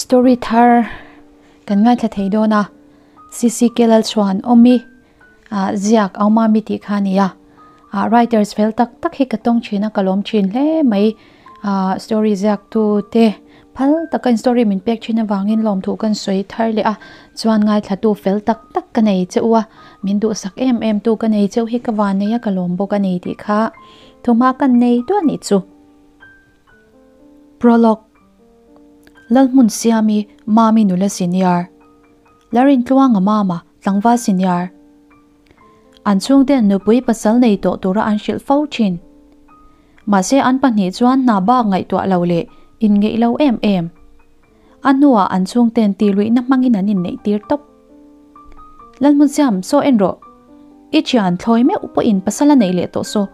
Story thar kan ngaithla thei dawn a, CCK Lalchhuan awmi ziak Aumami tih kha a ni a, writers fel tak tak hi ka tawng thin a ka lawm thin hle mai, story ziak tu te phal taka in story min pek thin avangin lawmthu kan sawi thar leh a, chuan ngaithla tu fel tak tak ka nei che u a, min duhsak em em tu ka nei cheu hi ka van nei a ka lawm bawk a ni tih kha thuma kan nei duah a nih chu. Prologue Lalhmun Siami Mami nula senior Larintluanga Mama tlangval senior An chhungten nupui pasal nei tawh tura an hrilh fo thin. Mahse an pahnih chuan hna bak ngaihtuah lo leh inngeih lo em em. A hnuah an chhungten tihluihna hmangin an inneih tir tawp. Lalhmun Siam, saw en rawh. I thian thlawi meuh pawhin pasal a neih leh tawh saw.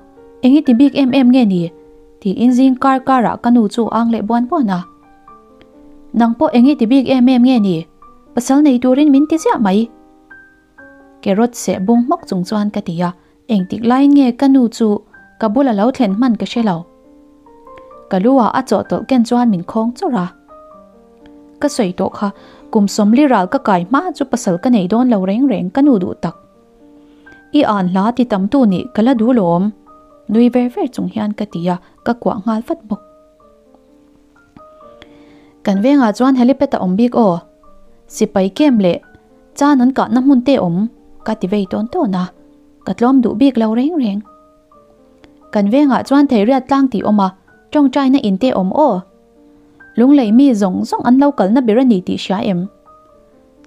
Eng i ti bik em em nge ni? Tiin zing kar karah ka nu chu ang leh buan buan a. Nang pawh eng i ti bik em em nge ni? Pasal nei turin min ti ziah mai. Carrot seh bung hmawk chung chuan ka ti a, engtik laiin nge ka nu chu ka bula lo thlen hman ka hre lo. Ka lu ah a chawhtawlh ken chuan min khawng chawrh a. Ka sawi tawh kha, kum sawmli ral ka kai hma chu pasal ka nei dawn lo reng reng ka nu duh tak. I an hla ti tam tu nih ka la duh lawm. Nui ver ver chung hian ka ti a, ka kuah nghal vat bawk. Kan vengah chuan helipad a awm bik aw. Sipai kem leh chan an kahna hmun te awm ka ti vei tawn tawn a, ka tlawm duh bik lo reng reng. Kan vengah chuan theiriat tlang tih awm a, tawngtaina in te awm aw. Lunglei mi zawng zawng an lo kalna ber a ni tih hria em?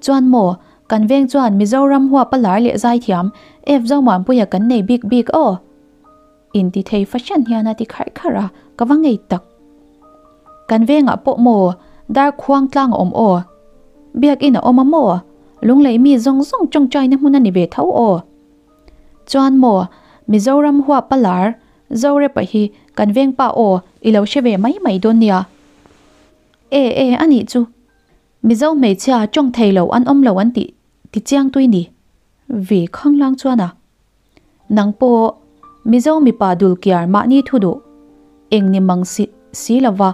Chuan maw, kan veng chuan Mizoram huapa lar leh zaithiam F Zomuanpuia kan nei bik bik aw. Inti thei fahran hian a ti kharh kharh a, ka va ngei tak. Kan vengah pawh maw, dar khuang tlang a awm aw. Biakinn a awm a maw? Lunglei mi zawng zawng tawngtaina hmun a ni ve tho aw. Chuan maw, Mizoram huapa lar Zorepa hi kan vengpa aw i lo hre ve mai mai dawn nia. E e a nih chu. Mizo hmeichhia tawng thei lo an awm lo an tih ti chiang tui ni. Vi khanglang chuan a. Nang pawh Mizo mipa dulkiar mahni thu duh eng ni mang si si lova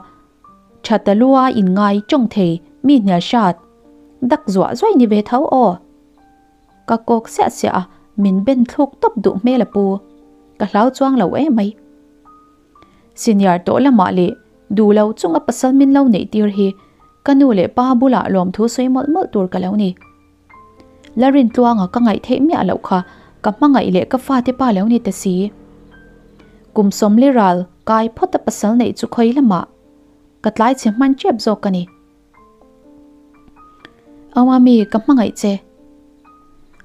tha ta lua in ngai tawng thei mi hnial hrat dak zuah zuai ni ve tho aw. Ka kawk siah siah a, min ben thluk tawp duh hmel a pu. Ka hlau chuang lo em mai. Senior tawh lamah leh duh lo chunga pasal min lo neih tir hi ka nu leh pa bulah lawmthu sawi mawlh mawlh tur ka lo ni. La Rintluanga ka ngaih theih miah loh kha ka hmangaih leh ka fate pa lo ni ta si. Kum sawmli ral kai phawta pasal neih chu khawi lamah ka tlai chhe hman tep zawk ka ni. Awami ka hmangaih che.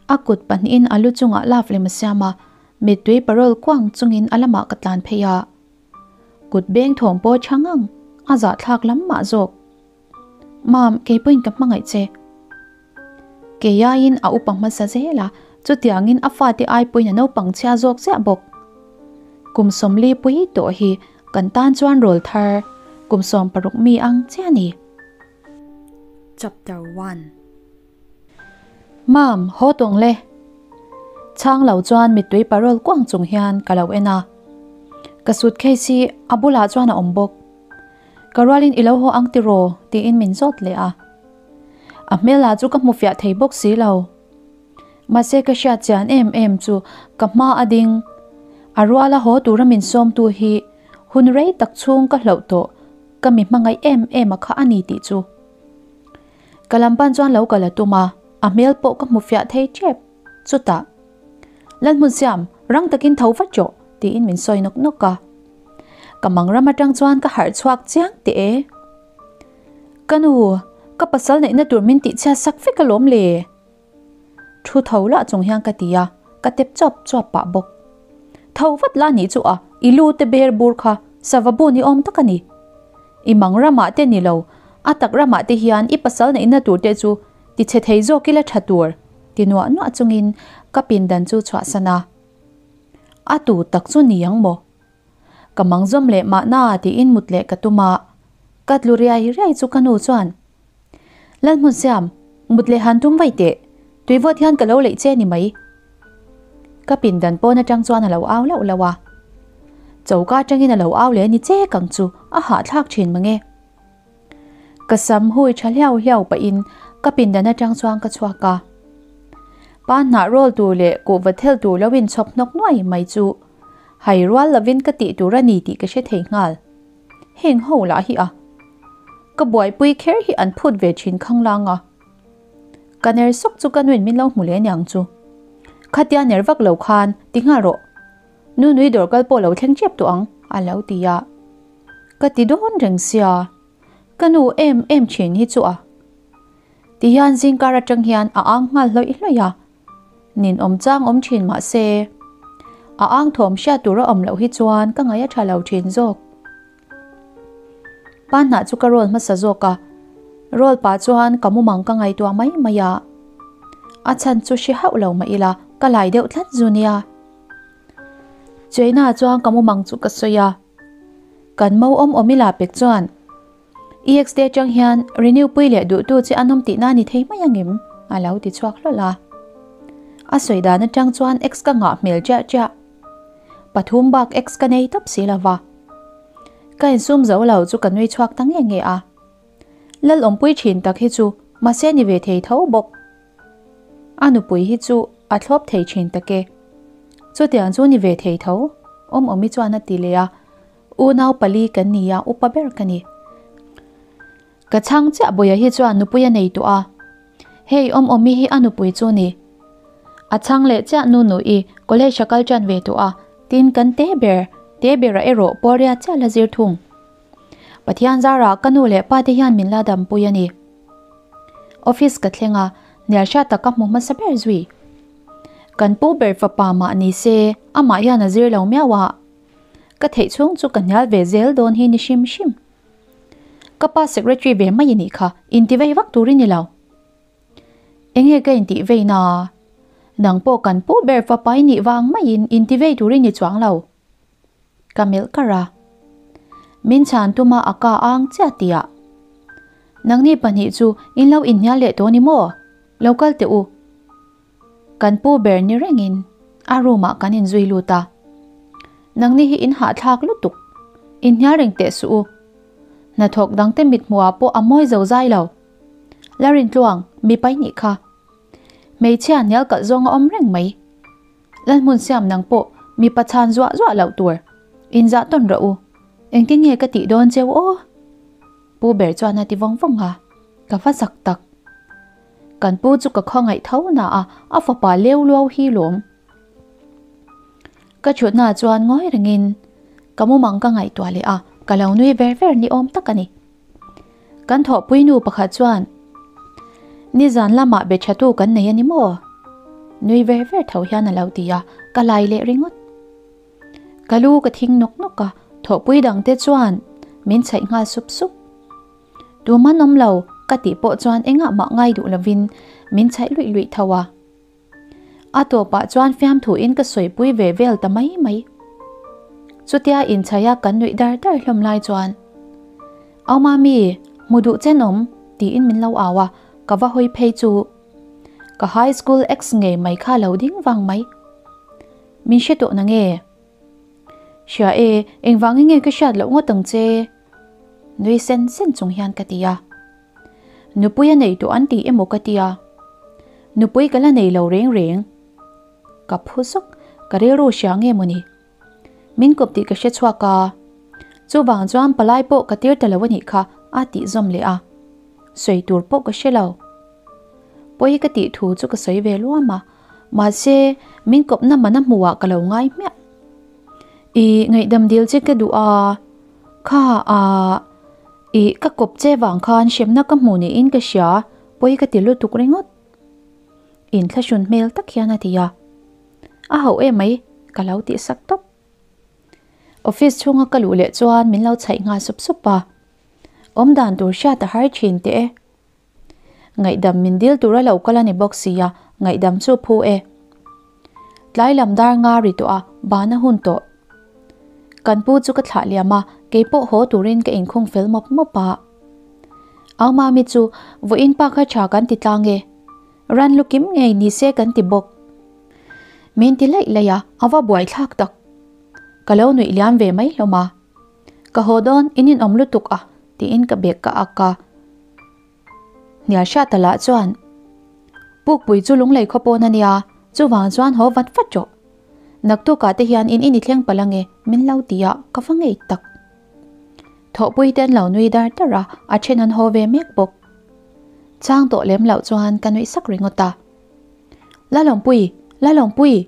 A kut pahnihin a lu chungah love lem a siam a, mittui parole kuang chungin a lamah ka tlan phei a. Kut beng thawm pawh tha ngang, a zahthlak lam mah zawk. Mam, kei pawhin ka hmangaih che. Kei aiin a upa hmasa zel a, chutiangin a fate ai pawhin a naupang chhia zawk ziah bawk. Kum sawmli pui tawh hi kan tan chuan rawl thar kum 60 mi ang chiah a ni. Chapter 1 Mam, haw tawng le. Chhang lo chuan mittui parol kuang chung hian ka lo en a. Ka suitcase hi a bulah chuan a awm bawk. Ka rualin i lo haw ang tiraw? tiin min zawt leh a. A hmel ah chu ka hmu fiah thei bawk si lo. Mahse ka hriat chian em em chu ka hma a ding. A ruala haw tura min sawmtu hi hun rei tak chhung ka hlauh tawh ka mi hmangaih em em a kha a ni tih chu. Ka lam pan chuan lo kal a tum a, a hmel pawh ka hmu fiah thei tep. Chutah, Lalhmunsiam, rang takin tho vat rawh, tiin min sawi nawk nawk a. Ka mang ram atang chuan ka harh chhuak chiang teh e. Ka nu, ka pasal neihna tur min tihchhiat sak vek alawm le. Thu tho lah chung hian ka ti a, ka tep chuap chuap pah bawk. Tho vat la nih chu a, i lu te ber bur kha sava bu ni awm tak a ni. I mang ramah te ni lo, a tak ramah te hian i pasal neihna tur te chu ti chhe thei zawk ila tha tur, ti nuah nuah chungin ka pindan chu chhuahsan a. A tu tak chu ni ang maw? Ka mang zawm leh mahna tiin mut leh ka tum a, ka tlu riai riai chu ka nu chuan, Lalhmunsiam, mut leh han tum vai teh, tuivawt hian ka lo leih che ni mai. Ka pindan pawn atang chuan a lo au lauh lauh a, choka atangin a lo au leh ni che kang chu a hahthlak thin mange. Ka sam hui tha hliau hliau pahin ka pindan atang chuan ka chhuak a. Pa hnah roll tur leh kuhva thel tur lo inchhawp hnawk nuai mai chu hai rual lovin ka tih tur a ni tih ka hre thei nghal. Heng ho lah hi a. Ka buaipui kher hi an phut ve thin khanglang a. Ka ner sawk chu ka nuin min lo hmu leh aniang chu. Khatia ner vak lo khan ti nghal rawh. Nu nui dawr kal pawh lo thleng tep tawh ang a lo ti a. Ka ti dawn reng sia. Ka nu em em thin hi chu a. Ti hian zingkar atang hian a ang nghal hlawih hlawih a. Nin awm chang awm thin mah se, a ang thawm hriat tur a awm loh hi chuan ka ngaih a tha lo thin zawk. Pa hnah chu ka roll hmasa zawk a, roll pah chuan ka mumang ka ngaihtuah mai mai a. A chhan chu hre hauh lo mah ila ka lai deuh tlat zu nia. China chuan ka mumang chu ka sawi a, kan mo awm awm ila pek chuan EX te atang hian renew pui leh duhtu che an awm tihna ni thei mai angem? a lo ti chhuak hlawlh a. A sawi dan atang chuan X ka ngah hmel chiah chiah. Pathum bak X ka nei tawp si lova. Ka insum zo lo chu ka nui chhuak ta nge nge a. Lal awmpui thin tak hi chu mahse ni ve thei tho bawk. A nupui hi chu a thlawp thei thin tak e. Chutiang chu ni ve thei tho, Awmawmi chuan a ti leh a. Unau pali kan ni a, upa ber ka ni. Ka chhang chiah Bawia hi chuan nupui a nei tawh a. Hei Awmawmi hi a nupui chu ni. A chhang leh chiah nu nui college a kal tan ve tawh a, tin kan te ber, te bera erawh Pawlria chiah la zir thung. Pathian zarah ka nu leh pa te hian min la dampui a ni. Office ka thleng a, hnial hriat tak ka hmu hmasa ber zui. Kan pu ber fapa mah ni se, amah hian a zir lo miau a. Ka theih chhung chu ka hnial ve zel dawn hi ni hrim hrim. Ka pa secretary ve mai i nih kha, inti vei vak tur i ni lo. Enge ka intih vei na? Nang pawh kan pu ber fapa i nih vang maiin inti vei tur i ni chuang lo. Ka melh kar a. Min chhan tuma a ka ang chiah tihah. Nangni pahnih chu in lo inhnial leh tawh ni maw? Lo kal teh u. Kan pu ber ni rengin a room ah kan inzui lut a. Nangni hi in hahthlak lutuk. Inhnial reng teh suh u. Hnathawk dangte mithmuh ah pawh a mawi zo zai lo. La rintluang, mipa i nih kha. Hmeichhia hnial kalh zawng a awm reng mai. Lalhmun siam nang pawh mipa chhan zuah zuah loh tur. Inzah tawn rawh u. Engtin nge ka tih dawn cheu aw? Pu ber chuan a ti vawng vawng a. Ka va zak tak. Kan pu chu ka khawngaih tho na a, a fapa leu luau hi lawm. Ka thutna chuan ngawi rengin ka mumang ka ngaihtuah leh a, ka lo nui ver ver ni awm tak a ni. Kan thawhpui nu pakhat chuan, Nizan lamah be thatu kan nei a ni maw? Nui ver ver tho hian a lo ti a, ka lai leh ringawt. Ka lu ka thing nawk nawk a, thawhpui dangte chuan min chhaih nghal sup sup. Tuman awm lo ka tih pawh chuan engah mah ngai duh lovin min chhaih luih luih tho a. A tawpah chuan fiamthuin ka sawipui ve vel ta mai mai. Chutia inchhaia kan nuih dar dar hlawm lai chuan, Au mami, hmu duh chen awm? tiin min lo au a, ka va hawi phei chu ka high school ex ngei mai kha lo ding vang mai. Min hre tawh nange? Hria e, engvangin nge ka hriat loh ngawt ang che? Nui sen sen chung hian ka ti a. Nupui a nei tawh an ti emaw ka ti a. Nupui ka la nei lo reng reng. Ka phu zawk, ka rilru hria nge mawni? Min kawp tih ka hre chhuak a. Chuvang chuan palai pawh ka tir ta lo a nih kha a tih zawm leh a. Sawi tur pawh ka hre lo. Pawi ka tih thu chu ka sawi ve luam a, mahse min kawpna mana hmuhah ka lo ngai hmiah. I ngaihdam dil che ka duh a. Kha a ih ka kawp che vang khan hremna ka hmuh niin ka hria, pawi ka ti lutuk ringawt. Inthlahrun hmel tak hian a ti a. A hauh em mai, ka lo tih sak tawp. Office chhunga ka luh leh chuan min lo chhaih nghal sup sup a. Awmdan tur hriat a har thin teh e. Ngaihdam min dil tur a lo kal a ni bawk si a, ngaihdam chu phu e. Tlai lam dar nga ri tawh a, ban a hun tawh. Kan pu chu ka thlah liam a, kei pawh haw turin ka inkhung fel mawp mawp a. Au Mami chu vawiin pa kha tha kan ti tlang e. Ran lu kim ngei ni se kan ti bawk. Min ti laih laih a, a va buai thlak tak. Ka lo nuih liam ve mai hlawm a. Ka haw dawn, in inawm lutuk a, tiin ka bag ka ak a. Hnial hriata lah chuan, Pukpui chu lunglei khaw pawn a nia, chuvang chuan haw vat vat rawh. Naktukah te hian in in i thleng palh ange, min lo ti a, ka va ngei tak. Thawhpui te an lo nui dar dar a, a then an haw ve mek bawk. Chang tawh lem loh chuan ka nuih sak ringawt a. Lalawmpui! Lalawmpui!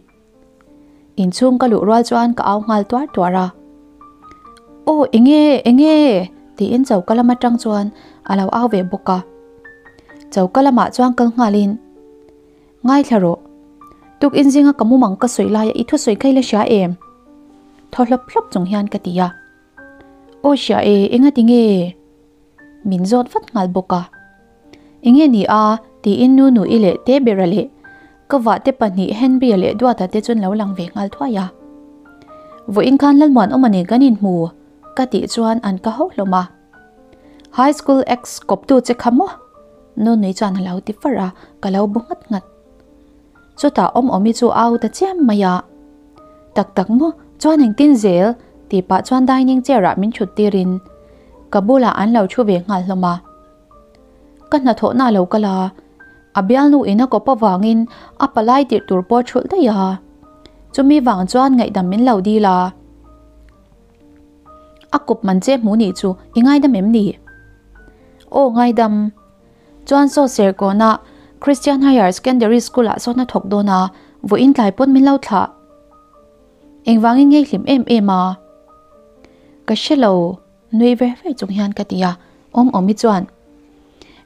Inchhung ka luh rual chuan ka au nghal tuar tuar a. Aw enge enge tiin choka lam atang chuan a lo au ve bawk a. Choka lamah chuan kal nghalin Ngaithla rawh. Tuk inzinga ka mumang ka sawi laia i thusawi kha i la hria em? Thaw hlawp hlawp chung hian ka ti a. Aw hria e, enga tinge? Min zawt vat nghal bawk a. Enge ni a? tiin nu Nui leh Tebera leh ka vahte pahnih Henry-a leh Duata te chuan lo lang ve nghal thuai a. Vawiin khan Lalmuanawma nen kan inhmu ka tih chuan an ka hauh hlawm a. High school ex kawptu che kha maw? Nu Nui chuan a lo ti far a, ka lo bu nghat nghat. Chutah Awmawmi chu a au ta chiam mai a. Tak tak maw? Chuan engtin zel? tih pah chuan dining chair ah min thut tirin ka bulah an lo thu ve nghal hlawm a. Ka hnathawhna a lo kal a, a bialnu in a kawp avangin a palai tirh tur pawh a thulh daih a. Chumi vang chuan ngaihdam min lo dil a. A kawp man che hmu nih chu i ngaidam em ni? Aw ngaidam. Chuan saw Serkawnah Christian Higher Secondary School ah sawn a thawk dawn a, vawiin tlai pawn min lo thlah. Engvangin ngei hlim em em a? Ka hre lo, nui ver ver chung hian ka ti a, awm awmi chuan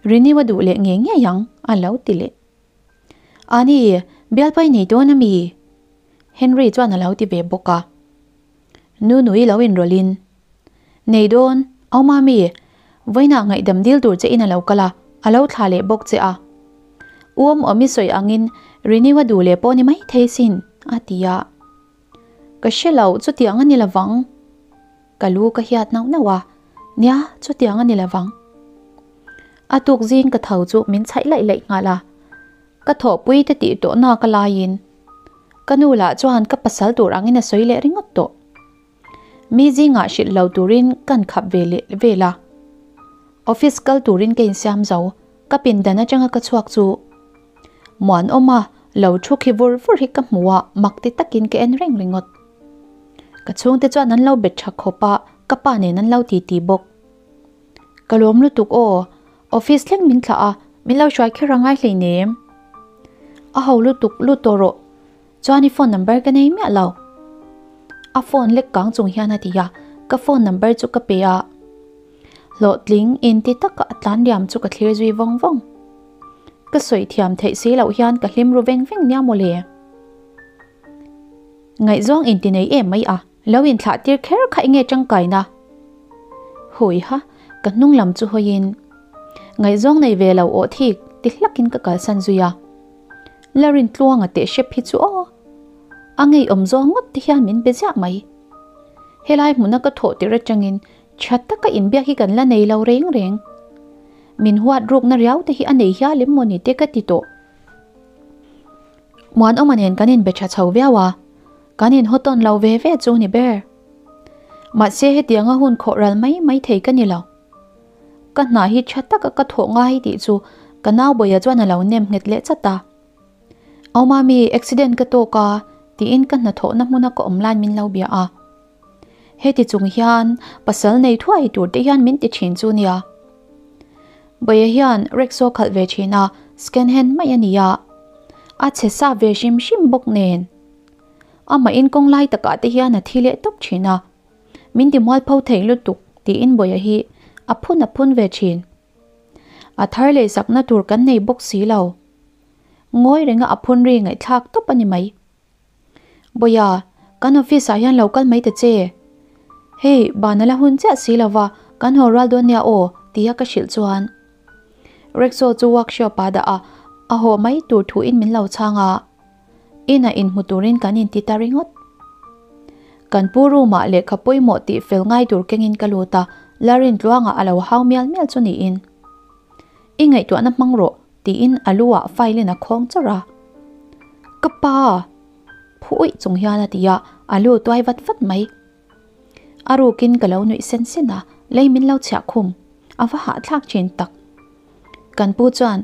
Renew a duh leh ngei ngei ang a lo ti leh. Ani, bialpai nei dawn a mi? Henry chuan a lo ti ve bawk a. Nu nui lo inrawlhin, Nei dawn, au mami, vawiinah ngaihdam dil tur che in a lo kal a, a lo thla leh bawk che a. U awm awm i sawi angin renew a duh leh pawh ni mai thei sin, a ti a. Ka hre lo, chutiang a ni lovang. Ka lu ka hiat nauh nauh a, nia, chutiang a ni lovang. A tuk zing ka tho chu min chhaih laih laih nghal a. Ka thawhpui te tih tawh nak a laiin ka nu lah chuan ka pasal tur angin a sawi leh ringawt tawh. Mi zingah hrilh lo turin kan khap ve leh vel a. Office kal turin ka insiam zo, ka pindan atanga ka chhuak chu Muanawma lo thu khi vur vur hi ka hmu a, mak ti takin ka en reng ringawt. Ka chhungte chuan an lo bet tha khawp a, ka pa nen an lo titi bawk. Ka lawm lutuk aw, office thleng min thlah a, min lo hruai kher a ngai hleinem. A ho lutuk lut tawh rawh, chuan i phone number ka nei miah lo. A phone lek kang chung hian a ti a, ka phone number chu ka pe a. Hlawhtling inti taka a tlan liam chu ka thlir zui vawng vawng. Ka sawi thiam theih si loh hian ka hlim ru veng veng nia mawle. Ngaihzawng inti nei em mai a. Lo inthlah tir kher kha enge tangkaina? Huiha, ka hnung lam chu hawiin ngaihzawng nei ve lo aw thik ti hlakin ka kalsan zui a. Larin tluanga teh hrep hi chu aw! A ngeiawm zawng ngawt te hian min be ziah mai. Helai hmuna ka thawh tir atangin tha taka inbiak hi kan la nei lo reng reng. Min huat rukna riau te hi a nei hial em mawni te ka ti tawh. Muanawma nen kan inbe tha chho viau a. Kan inhaw tawn lo ve ve chu ni ber. Mahse hetianga hun khawh ral mai mai thei ka ni lo. Ka hna hi tha taka ka thawh ngai tih chu ka nau bawia chuan a lo nem nghet leh chat a. Au mami, accident ka tawk a tiin ka hnathawhna hmuna ka awm lai min lo bia a. Heti chung hian pasal nei thuai tur te hian min ti thin chu nia. Bawia hian rickshaw khalh ve thin a, second hand mai a ni a. A chhe sa ve hrim hrim bawk nen. Amah in kawng lai takah te hian a thi leh tawp thin a, min ti mualpho thei lutuk tiin Bawia hi a phun a phun ve thin. A thar leh sakna tur kan nei bawk si lo. Ngawi renga a phun ri ngaihthlak tawp a ni mai. Bawia, kan office ah hian lo kal mai ta che. Hei, ban a la hun chiah si lova, kan haw rual dawn nia aw tia ka hrilh chuan. Rickshaw chu workshop ah dah a, a haw mai tur thuin min lo chhang a. Inah inhmu turin kan inti ta ringawt. Kan pu room ah lehkha pawimawh tih fel ngai tur kengin ka lut a, Larin tluangah a lo hau mial mial chu niin. I ngaihtuahna hmang rawh tiin a lu ah file in a khawng chawrh a. Ka pa! Phu uih chung hian a ti a, a lu tuai vat vat mai. A rukin ka lo nuih sen sen a, lei min lo chhiah khum. A va hahthlak thin tak. Kan pu chuan,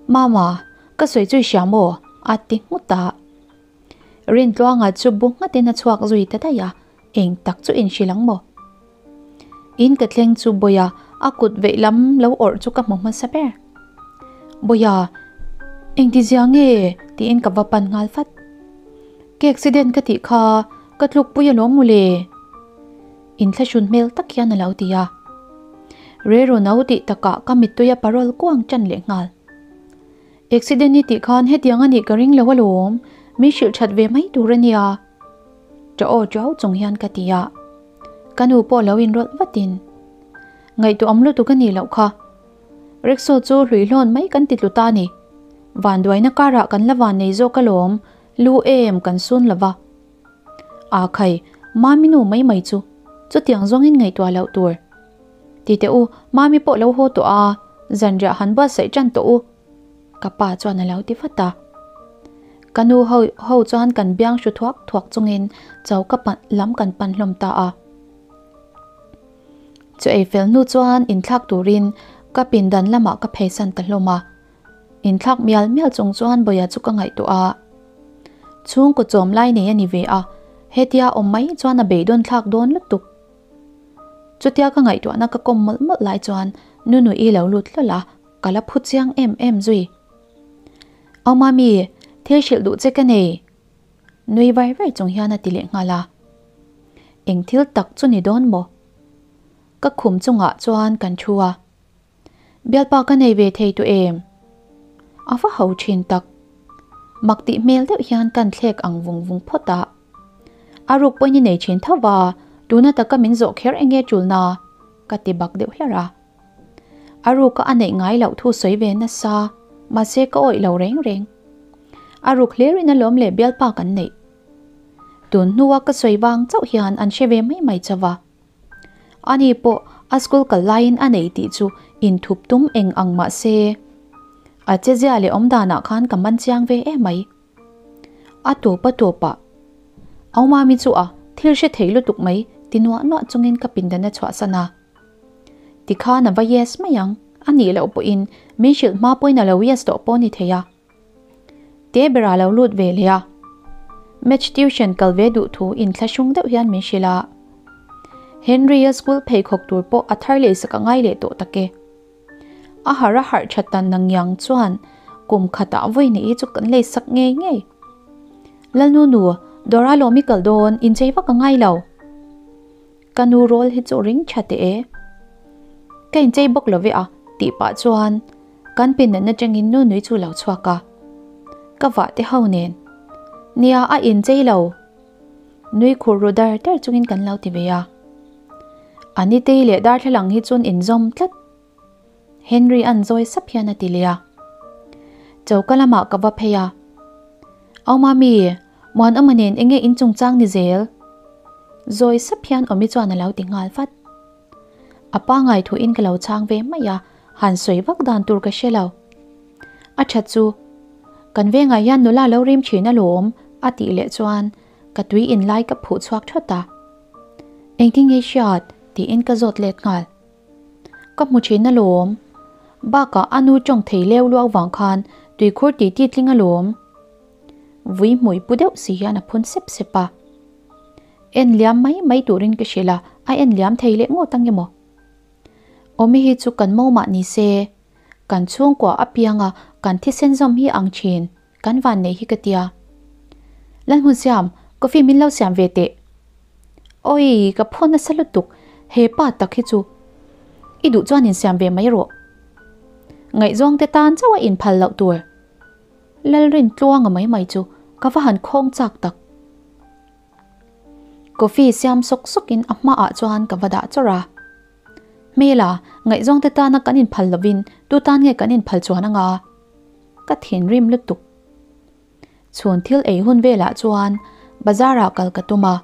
Mama, ka sawi chu i hria maw? a ti nghut a. Rintluanga chu bu nghatin a chhuak zui ta daih a, eng tak chu inhrilh ang maw? In ka thleng chu Bawia a kut veih lam lo awrh chu ka hmu hmasa ber. Bawia, engtizia nge? tiin ka va pan nghal vat. Ka accident ka tih kha ka tlukpui alawm mawle. Inthlahrun hmel tak hian a lo ti a. Rero no tih takah ka mittui a parol kuang tan leh nghal. Accident i tih khan hetiang a nih ka ring lo alawm, min hrilh that ve mai tur a nia. Ṭa aw ṭuau chung hian ka ti a. Ka nu pawh lo inrawlh vatin. Ngaihtuah awm lutuk a nih loh kha. Rickshaw chu hluihlawn mai kan ti tlu ta a ni. Vanduaina karah kan la van nei zawk alawm, lu em kan sun lo va. A khai, Mami nu mai mai chu chutiang zawngin ngaihtuah loh tur. Ti teh u, Mami pawh lo haw tawh a, zanriah han buatsaih tan tawh u. Ka pa chuan a lo ti vat a. Ka nu ho ho chuan kan biang hru thuak thuak chungin choka pan lam kan pan hlawm ta a. Chu ei fel hnu chuan inthlak turin ka pindan lamah ka pheisan ta hlawm a. Inthlak mial mial chung chuan Bawia chu ka ngaihtuah a. Chhungkaw chawm lai nei a ni ve a, hetia awm mai chuan a beidawn thlak dawn lutuk. Chutia ka ngaihtuahna ka kawm mawlh mawlh lai chuan Nunui lo lut hlawl a, ka la phu chiang em em zui. Au Mami, thil hrilh duh che ka nei. Nui vai vai chung hian a ti leh nghal a. Eng thil tak chu ni dawn maw? Ka khum chungah chuan kan thu a. Bialpa ka nei ve thei tawh em? A va ho thin tak. Mak tih hmel deuh hian kan thlek ang vung vung phawt a. A ruk pawhin i nei thin tho va, tuna taka min zawh kher enge tulna? Ka ti bak deuh hlar a. A ruka a neih ngai loh thu sawi ve nasa, mahse ka awih lo reng reng. A ruk hlirin alawm leh bialpa kan neih. Tun hnua ka sawi vang chauh hian an hre ve mai mai chauh a. Ani pawh a school kal laiin a nei tih chu inthup tum eng ang mah se, a chezia leh awmdanah khan ka man chiang ve em mai. A tawp a tawp ah, Au Mami chu a thil hre thei lutuk mai ti nuah nuah chungin ka pindan a chhuahsan a. Tikhan a va yes mai ang, a nih loh pawhin min hrilh hma pawhin a lo yes tawh pawh a ni thei a. Te bera lo lut ve leh a. Match tuition kal ve duh thu inthlahrung deuh hian min hrilh a. Henry-a school pheikhawk tur pawh a thar leh sak a ngai leh tawh tak e. A harh a harh that tan nangiang chuan kum khatah vawi neih hi chu kan lei sak ngei ngei. Lalnu nu, Dora lawm i kal dawn, inchei vak a ngai lo. Ka nu rawl hi chu ring tha teh e. Ka inchei bawk lo ve a tih pah chuan kan pindan atangin nu nui chu lo chhuak a. Ka vah te ho nen. Nia a inchei lo. Nui khur ru dar dar chungin kan lo ti ve a. Anitei leh darthlalang hi chuan inzawm tlat. Henry an zawi sap hian a ti leh a. Choka lamah ka va phei a. Au Mami, Muanawma nen enge in chungchang ni zel? Zawi sap hian Awmi chuan a lo ti nghal vat. A pangai thuin ka lo chhang ve mai a, han sawi vak dan tur ka hre lo. A that chu, Kan vengah hian nula lo rim thin alawm a tih leh chuan ka tui in lai ka phuh chhuak thawt a. Engtin nge i hriat? tiin ka zawt let nghal. Ka hmu thin alawm. Bakah a nu tawng thei leu luau vang khan tuikhur ti ti tling alawm. Vui hmui pu deuh si hian a phun sep sep a. En liam mai mai turin ka hrilh a, a en liam thei leh ngawt ang emaw. Awmi hi chu kan mo mah ni se, kan chhungkua apianga kan thisen zawm hi ang thin, kan van nei hi ka tia. Lalhmunsiam, coffee min lo siam ve teh. Awi, ka phaw nasa lutuk, he pa tak hi chu i duh chuan insiam ve mai rawh. Ngaihzawng te tan chauh a inphal loh tur. Lalrin tluanga mai mai chu ka va han khawng chak tak. Coffee siam sawk sawkin a hmaah chuan ka va dah chawrh a. Hmela, ngaihzawng te tana kan inphal lovin tu tan nge kan inphal chuan anga? Ka thinrim lutuk. Chhun thil ei hun velah chuan bazar ah kal ka tum a,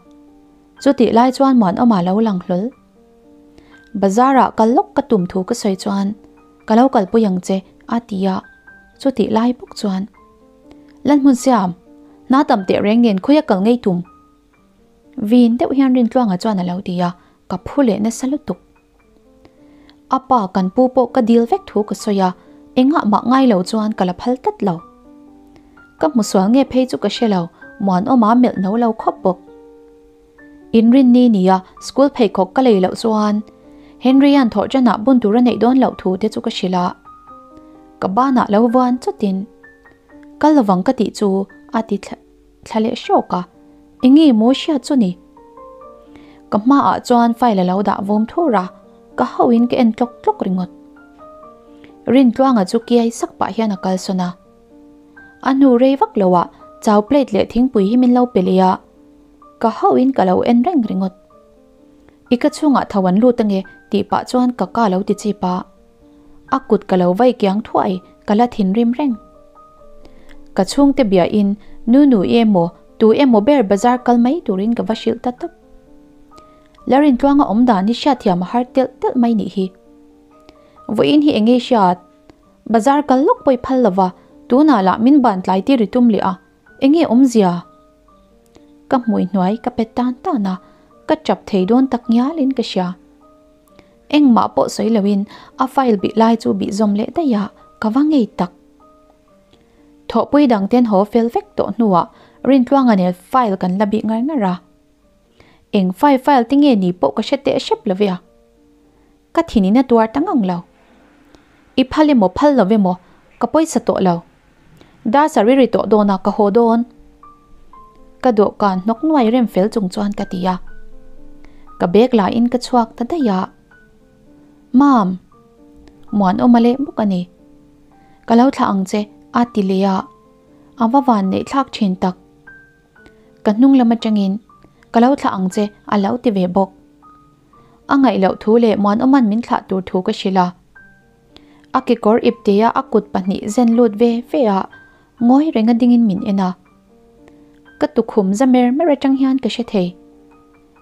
chutih lai chuan Muanawma lo lang hlawl. Bazar ah kal lawk ka tum thu ka sawi chuan ka lo kalpui ang che a ti a, chutih lai bawk chuan Lalhmunsiam, hna tam teh reng nen khawi a kal ngei tum? Vin deuh hian Rintluanga chuan a lo ti a, ka phu leh nasa lutuk. A pa kan pu pawh ka dil vek thu ka sawi a, Engah mah ngai lo chuan ka la phal tlat lo. Ka hmu sual nge phei chu ka hre lo, Muanawma melh no lo khawp bawk. Inrinni nia school pheikhawk ka lei loh chuan Henry-a'n thawhṭanah bun tur a neih dawn loh thu te chu ka hrilh a. Ka banah lo vuan chawtin kal lovang ka tih chu a ti thla leh hrawk a, enge maw hriat chu ni? Ka hmaah chuan file a lo dah vawm thur a, ka hauhin ka en tlawk tlawk ringawt. Rintluanga chu kiai sak pah hian a kalsawn a. A hnu rei vak loah chow plate leh thingpui hi min lo pe leh a, ka hauhin ka lo en reng ringawt. I ka chhungah tho an lut ange tih pah chuan ka ka lo ti chip a. A kut ka lo vai kiang thuai ka la thinrim reng. Ka chhungte biahin Nunu i emaw tu emaw ber bazar kal mai turin ka va hrilh ta tawp. Larintluanga awm dan hi hriatthiam a har telh telh mai nih hi. Vawiin hi enge hriat? Bazar kal lawk pawh i phal lova, tunah lah min ban tlai tir i tum leh a, enge awmzia? Ka hmui hnuai ka pet tan tan a, ka chap thei dawn tak ngialin ka hria. Engmah pawh sawi loin a file bih lai chu bih zawm leh daih a, ka va ngei tak. Thawhpui dang ten haw fel vek tawh hnuah Rintluanga nen file kan la bih ngar ngar a. Eng file file te nge ni pawh ka hre teh hrep lo ve a. Ka thinin a tuar ta ngang lo. I phal emaw phal lo emaw ka pawisa tawh lo. Dar sarih ri tawh dawn a ka haw dawn. Ka dawhkan hnawk nuai rem fel chung chuan ka ti a. Ka bag la in ka chhuak ta daih a. Mam! Muanawma leh bawk a ni. Ka lo thlah ang che a ti leh a. A va van neih thlak thin tak. Ka hnung lam atangin ka lo thlah ang che a lo ti ve bawk. A ngaih loh thu leh Muanawma'n min thlah tur thu ka hrilh a. A kekawr iptea a kut pahnih zen lut ve ve a, ngawi renga dingin min en a. Ka tukhum za mer mer atang hian ka hre thei.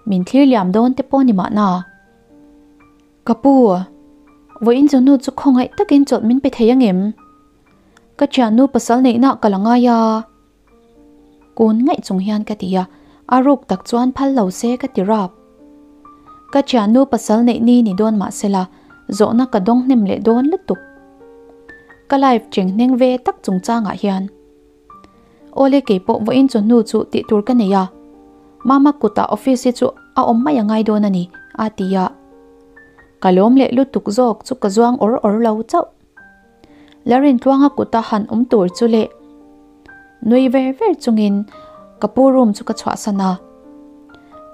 Min thlir liam dawn te pawh ni mahna. Ka pu, vawiin chu nu chu khawngaih takin chawlh min pe thei angem? Ka thiannu pasal neihna ka la ngai a. Kun ngaih chung hian ka ti a, a ruk tak chuan phal lo se ka ti rap. Ka thiannu pasal neih ni ni dawn mah sela, zawhna ka dawng hnem leh dawn lutuk. Ka life cheng hneng ve tak chungchangah hian. Awle keipawh vawiin chawhnu chu tih tur ka nei a, Mama kutah office hi chu a awm mai a ngai dawn a ni, a ti a. Ka lawm leh lutuk zawk chu ka zuang awr awr lo chauh. Larintluanga kuta han awm tur chu leh nui ver ver chungin ka pu room chu ka chhuahsan a.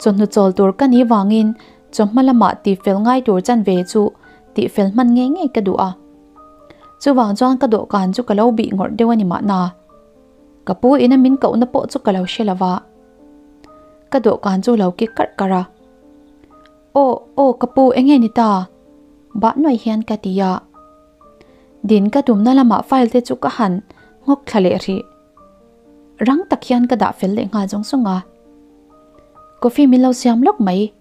Chawhnu chawl tur ka nih vangin chawhma lamah tihfel ngai tur chanve chu tihfel hman ngei ngei ka duh a. Chuvang chuan ka dawhkan chu ka lo bih ngawrh deuh a ni mahna. Ka pu ina min kohna pawh chu ka lo hre lo va. Ka dawhkan chu lo kik karh karh a. Aw, aw ka pu enge ni ta? Bah nuai hian ka ti a. Din ka tumna lamah file te chu ka han nghawk thla leh rih. Rang tak hian ka dah fel leh nghal zawng zawng a. Coffee min lo siam lawk mai.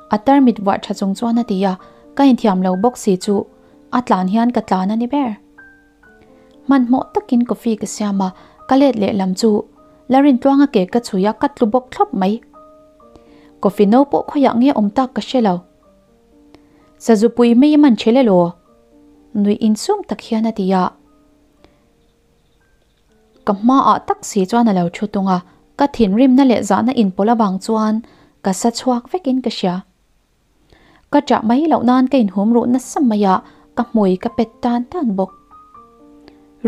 A tarmit vuah tha chung chuan a ti a, ka inthiam lo bawk si chu a tlan hian ka tlan a ni ber. Hmanhmawh takin coffee ka siam a, ka let leh lam chu Larintluanga ke ka chhui a, ka tlu bawk thlawp mai. Coffee no pawh khawiah nge awm tak ka hre lo. Sazupui mai i man chhel elaw? Nuih insum tak hian a ti a. Ka hmaah tak si chuan a lo thu tung a, ka thinrimna leh zahna inpawlh avang chuan ka sa chhuak vekin ka hria. Ka ṭah mai loh nan ka inhum ruh nasa mai a, ka hmui ka pet tan tan bawk.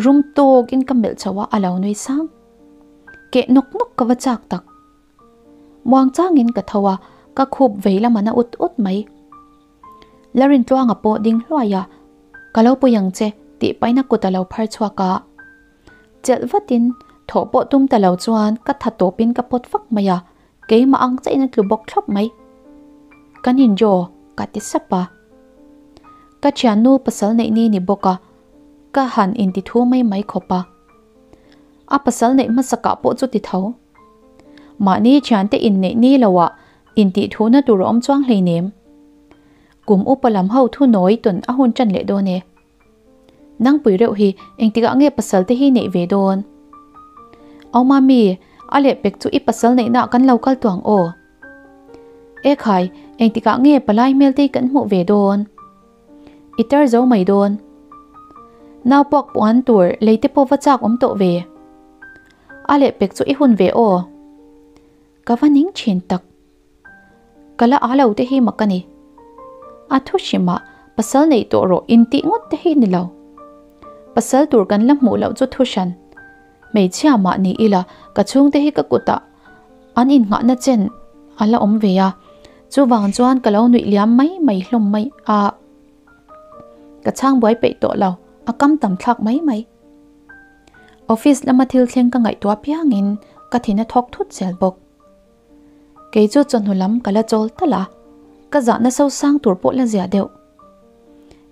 Rum tawkin ka melh chho a, a lo nui sang. Keh nawk nawk ka va chak tak. Muang changin ka tho a, ka khup vei lam a na ut ut mai. Larintluanga pawh ding hluai a, Ka lo pui ang che tih paina kut a lo phar chhuak a. Chelh vatin thawh pawh tum ta lo chuan ka tha tawpin ka pawt vak mai a, keimah ang chiahin a tlu bawk thlawp mai. Kan injaw ka ti sap a. Ka thiannu pasal neih ni ni bawk a, ka han inti thu mai mai khawp a. A pasal neih hmasakah pawh chu ti tho. Mahni thiante inneih ni loah intih thuhna tur a awm chuang hleinem. Kum upa lam ho thu nawi tawn a hun tan leh dawn e. Nangpui reuh hi engtikah nge pasal te hi neih ve dawn? Au mami, a lehpek chu i pasal neihnaah kan lo kal tuang aw. Ekhai, engtikah nge palai hmel te hi kan hmuh ve dawn? I tar zo mai dawn. Nau puak puan tur lei te pawh va chak awm tawh ve. A leh pek chu i hun ve aw. Ka va ning thin tak. Ka la a lo te hi mak a ni. A thu hrimah pasal neih tawh rawh intih ngawt te hi ni lo. Pasal tur kan la hmuh loh chu thu hran. Hmeichhia mah ni ila ka chhungte hi ka kutah an innghahna chen a la awm ve a, chuvang chuan ka lo nuih liam mai mai hlawm mai a. Ka chhang buai peih tawh lo, a kam tam thlak mai mai. Office lama thil thleng ka ngaihtuah piangin ka thin a thawk thut zel bawk. Kei chu chawhnu lam ka la chawl tal a, ka zahna sosang tur pawh la zia deuh.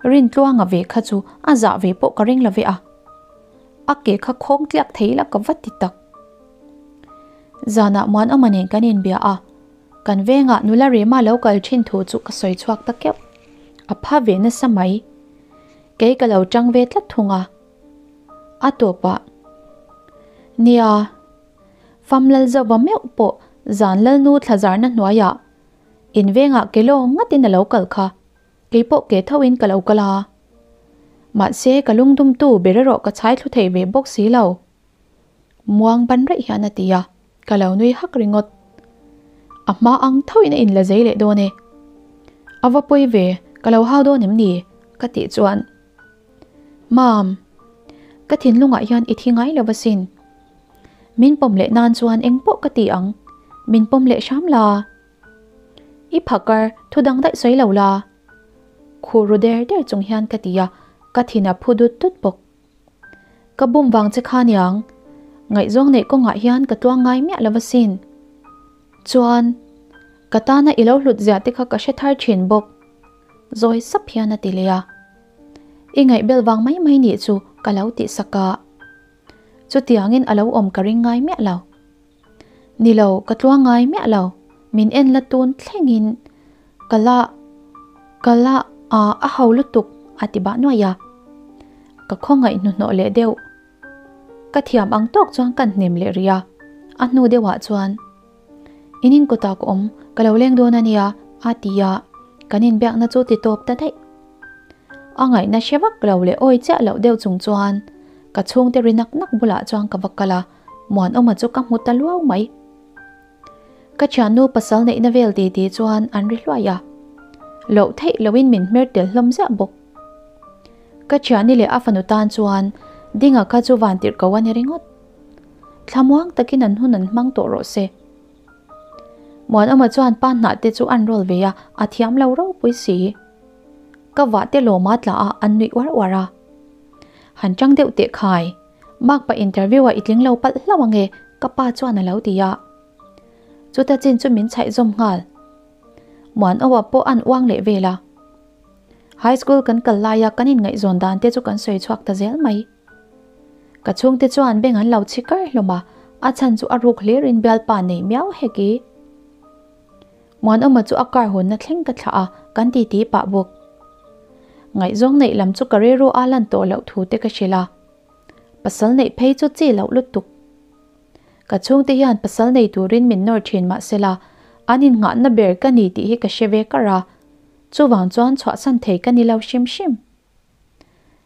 Rintluanga ve kha chu a zah ve pawh ka ring lo ve a, a ke kha khawng tliak thei ila ka va ti tak. Zanah Muanawma nen kan inbia a, kan vengah nula Rema lo kal thin thu chu ka sawi chhuak ta keuh. A pha ve nasa mai. Kei ka lo tang ve tlat thung a. A tawpah, Nia, Famlal zauva meuh pawh zan lalnu thlazarna hnuaiah in vengah ke lawng ngatin a lo kal kha, kei pawh ke thoin ka lo kal a. Mahse, ka lungdumtu ber erawh ka chhai thlu thei ve bawk si lo. Muang ban raih hian a ti a, ka lo nui hak ringawt. A hma ang thoin a inla zei leh dawn e. A va pawi ve, ka lo hau dawn em ni? ka tih chuan. Mam, ka thinlungah hian i thi ngai lo asin. Min pawm leh nan chuan eng pawh ka ti ang, min pawm leh hram la. I phakar thu dang daih sawi lo la. Khur ru der der chung hian ka ti a, ka thin a phu dut dut bawk. Ka bum vang che kha niang, ngaihzawng neih kawngah hian ka tluang ngai miah lo asin. Chuan, ka tana i lo hlut zia te kha ka hre thar thin bawk. Zawi sap hian a ti leh a. I ngaihbel vang mai mai nih chu ka lo tih sak a. Chutiangin a lo awm ka ring ngai miah lo. Ni lo, ka tluang ngai miah lo. Min en la tun thlengin ka la ka la a a ho lutuk a ti bah nuaih a. Ka khawngaih hnuhnawh leh deuh. Ka thiam ang tawk chuan kan hnem leh rih a. A hnu deuhah chuan In in kawtah ka awm, ka lo leng dawn a nia a ti a, kan inbiakna chu ti tawp ta daih. A ngaihna hre vak lo leh awi chiah loh deuh chung chuan ka chhungte ri nak nak bulah chuan ka va kal a, Muanawma chu ka hmu ta luau mai. Ka thiannu pasal neihna vel ti ti chuan an ri hluai a, loh theih loin min hmer tel hlawm ziah bawk. Ka thiani leh a fanu tan chuan Dinga kha chu van tirh ko a ni ringawt. Thlamuang takin an hun an hmang tawh rawh se. Muanawma chuan pa hnah te chu an rawl ve a, a thiam lo ropui si. Ka vah te lawma tla a, an nuih uar uar a. Han chang deuh teh khai, Makpa interview ah i tling lo palh hlauh ange ka pa chuan a lo ti a. Chuta chin chu min chhaih zawm nghal. Muanawma pawh an uang leh vel a. High school kan kal laia kan inngaihzawn dan te chu kan sawi chhuak ta zel mai. Ka chhungte chuan beng an lo chhi kar hlawm a, a chhan chu a ruk hlirin bialpa nei miau hek i. Muanawma chu a car hawnna thleng ka thlah a, kan titi pah bawk. Ngaihzawng neih lam chu ka rilru a lan tawh loh thu te ka hrilh a. Pasal neih phei chu chi loh lutuk. Ka chhungte hian pasal nei turin min nawr thin mahsela, an innghahna ber ka ni tih hi ka hre ve kar a, chuvang chuan chhuahsan thei ka ni lo hrim hrim.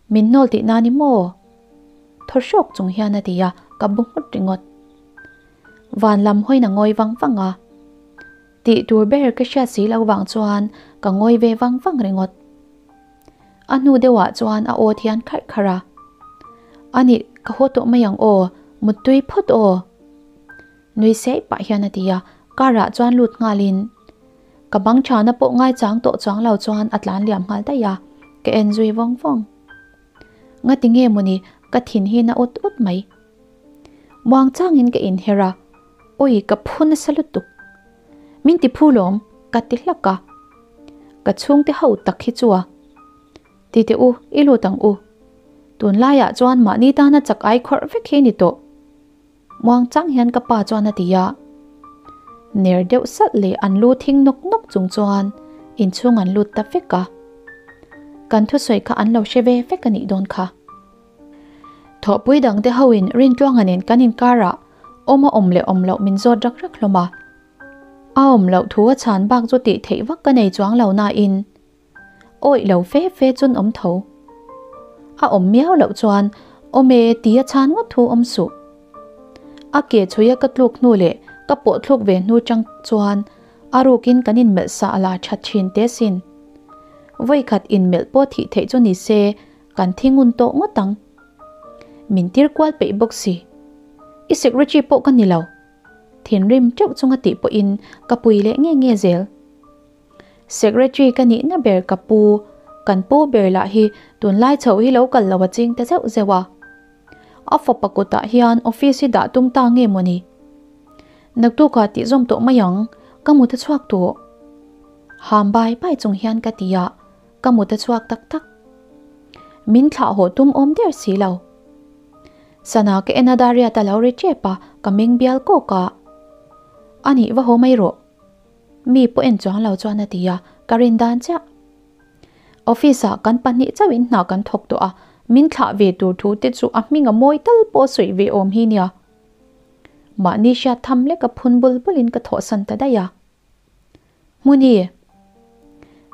Min hnawl tih na ni maw? Thaw hrawk chung hian a ti a, ka bu nghut ringawt. Van lam hawiin a ngawi vang vang a. Tih tur ber ka hriat si lo vang chuan ka ngawi ve vang vang ringawt. A hnu deuhah chuan a aw thian kharh kharh a. Anih, ka haw tawh mai ang aw, muttui phawt aw. Nui seih pah hian a ti a, car ah chuan lut nghalin Ka bang thana pawh ngaichang tawh chuang lo chuan a tlan liam nghal daih a, ka en zui vawng vawng. Ngati nge mawni ka thin hi na ut ut mai. Muang changin ka inher a, Awi ka phu nasa lutuk. Min ti phu lawm, ka ti hlak a. Ka chhungte ho tak hi chu a. Ti teh u, i lut ang u. Tunlaiah chuan mahni tana chak ai khawrh vek hi ni tawh. Muang chang hian ka pa chuan a ti a. Ner deuh salh leh an lu thing nawk nawk chung chuan inchhung an lut ta vek a. Kan thusawi kha an lo hre ve vek a nih dawn kha. Thawhpui dangte hoin Rintluanga nen kan inkarah awm a awm leh awm loh min zawt rak rak hlawm a. A awm loh thu a chhan bak chu tih theih vak ka nei chuang lo nain awih lo fe fe chun awm tho. A awm miau loh chuan awm e tia chhan ngawt thu awm suh. A ke chhuia ka tluk hnu leh ka pawh thluk ve hnu chang chuan a rukin kan inmelh sa a la that thin teh sin. Vawikhat inmelh pawh thih theih chu ni se kan thi ngun tawh ngawt ang. Min tir kual peih bawk si. I secretary pawh ka ni lo. Thinrim teuh chunga tih pawhin ka pui leh nge nge zel. Secretary ka nihna ber ka pu, kan pu ber lah hi tunlai chho hi lo kal lo a ching ta zeuh zeuh a. A fapa kutah hian office hi dah tum ta nge mawni? Naktukah tih zawm tawh mai ang, ka mut a chhuak tawh. Ham bai bai chung hian ka ti a, ka mut a chhuak tak tak. Min thlah haw tum awm der si lo. Sana ka en a Dariat a lo ri tep a, ka meng bial kawk a. Anih va haw mai rawh. Mi pawh en chuang lo chuan a ti a, ka rin dan chiah. Office ah kan pahnih chauhin hna kan thawk tawh a, min thlah ve tur thu te chu a hming a mawi tal pawh sawi ve awm hi nia. Mahni hriat tham lek a phun bul bulin ka thawhsan ta daih a. Hmuni!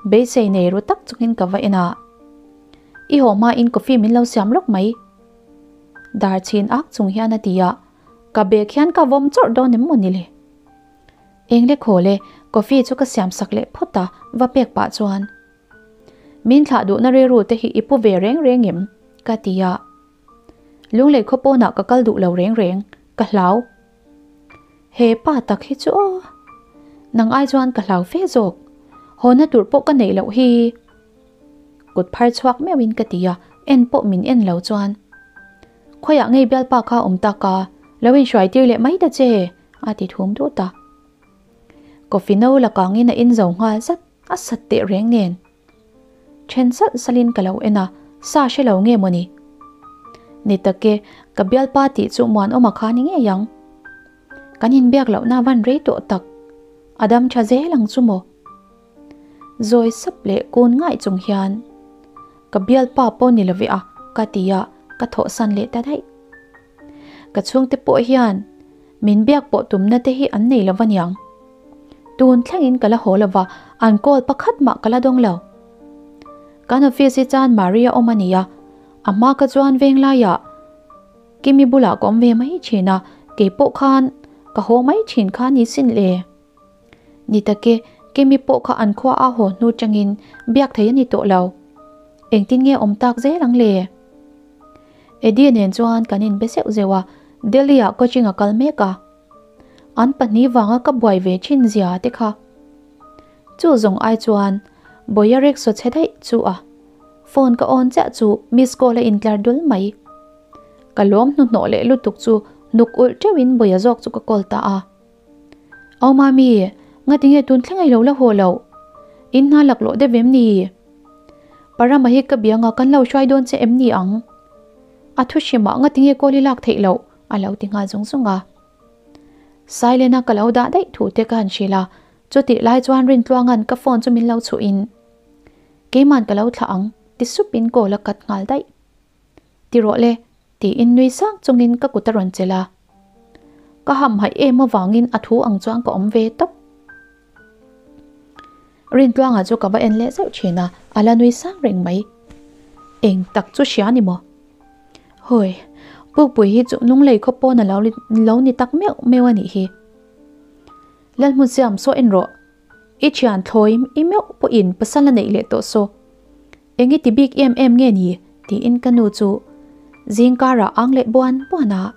Beisei nei ru tak chungin ka va en a. I haw hmain coffee min lo siam lawk mai. Dar chhin ak chung hian a ti a, ka bag hian ka vawm chawrh dawn em maw ni le? Eng le khaw le, coffee chu ka siam sak leh phawt a, va pek pah chuan. Min thlah duhna rilru te hi i pu ve reng reng em? ka ti a. Lunglei khaw pawnah ka kal duh lo reng reng, ka hlau. He pa tak hi chu aw. Nang ai chuan ka hlau fe zawk. Hawna tur pawh ka neih loh hi. Kut phar chhuak meuhin ka ti a, en pawh min en lo chuan. Khawiah ngei bialpa kha awm tak a, lo inhruai tir leh mai ta che, a ti thum dut a. Coffee no la kangin a in zo nghal zat, a sat teh reng nen. Then salh salhin ka lo en a, sa hre lo nge mawni? Ni tak e, ka bialpa tih chu Muanawma kha ni ngei ang. Kan inbiak lohna van rei tawh tak, a dam tha zel ang chu maw? Zawi sap leh kun ngaih chung hian, Ka bialpa pawh ni lo ve a, ka ti a, ka thawhsan leh ta daih. Ka chhungte pawh hian min biak pawh tumna te hi an nei lo va niang. Tun thlengin ka la haw lo va, an call pakhat mah ka la dawng lo. Kan office hi chuan Maria awm a ni a, a hma ka chuan veng laiah Kimi bulah ka awm ve mai thin a, kei pawh khan ka haw mai thin kha ni sin le. Ni take, Kimi pawh kha an khua a haw hnu tangin biak thei a ni tawh lo. Engtin nge awm tak zel ang le? Eddie nen chuan kan inbe zeuh zeuh a, Delhi ah coaching a kal mek a. An pahnih vanga ka buai ve thin zia te kha. Chu zawng ai chuan Bawia rickshaw chhe daih chu a phone ka on chiah chu miss call a intlar dul mai. Ka lawm hnuhnawh leh lutuk chu nuk ulh teuhin Bawia zawk chu ka call ta a. Au mami, ngatinge tun thleng ei lo la haw loh? In hna laklawh deuh em ni? Parama hi ka bianga kan lo hruai dawn che em ni ang? A thu hrimah ngatinge kawl i lak theih loh? A lo ti nghal zung zung a. Silent-a ka lo dah daih thu te ka han hrilh a, chutih lai chuan Rintluanga'n ka phone chu min lo chhuhin Keima'n ka lo thlah ang ti supin call a cut nghal daih. Ti rawh le, tiin nui sang chungin ka kut a rawn chelh a. Ka hamhaih em avangin a thu ang chuan ka awm ve tawp. Rintluanga chu ka va en leh zeuh thin a, a la nui sang reng mai. Eng tak chu hria ni maw? Hawi, Pukpui hi chu lunglei khaw pawn a lo lo ni tak meuh meuh a nih hi. Lalhmun siam saw en rawh. I thian thlawi i meuh pawhin pasal a neih leh tawh saw. Eng i ti bik em em nge ni? tiin ka nu chu zingkarah ang leh buan buan a.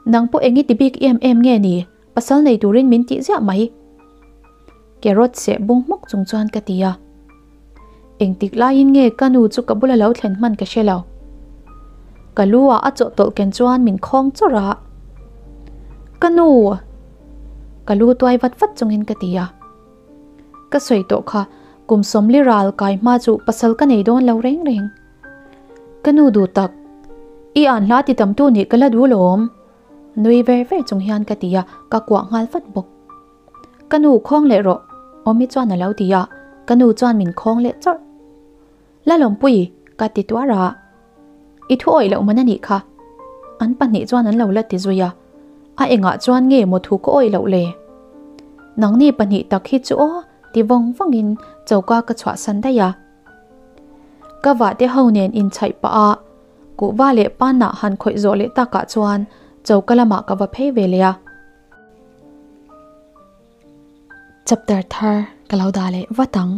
Nang pawh eng i ti bik em em nge ni? Pasal nei turin min tih ziah mai. Carrot seh bung hmawk chung chuan ka ti a. Engtik laiin nge ka nu chu ka bula lo thlen hman ka hre lo. Ka lu ah a chawhtawlh ken chuan min khawng chawrh a. Ka nu! Ka lu tuai vat vat chungin ka ti a. Ka sawi tawh kha, kum sawmli ral kai hma chu pasal ka nei dawn lo reng reng. Ka nu duh tak, i an hla ti tam tu nih ka la duh lawm. Nui ver ver chung hian ka ti a, ka kuah nghal vat bawk. Ka nu khawng leh rawh, Awmi chuan a lo ti a, ka nu chuan min khawng leh chawrh. Lalawmpui, ka ti tuar a. I thu awih loh man a nih kha. An pahnih chuan an lo la ti zui a. A engah chuan nge maw thu ka awih loh le? Nangni pahnih tak hi chu aw, ti vawng vawngin choka ka chhuahsan daih a. Ka vahte ho nen inchhaih pah a, kuhva leh panah han khawih zawh leh takah chuan choka lamah ka va phei ve leh a. Chapter thar ka lo dah leh vat ang.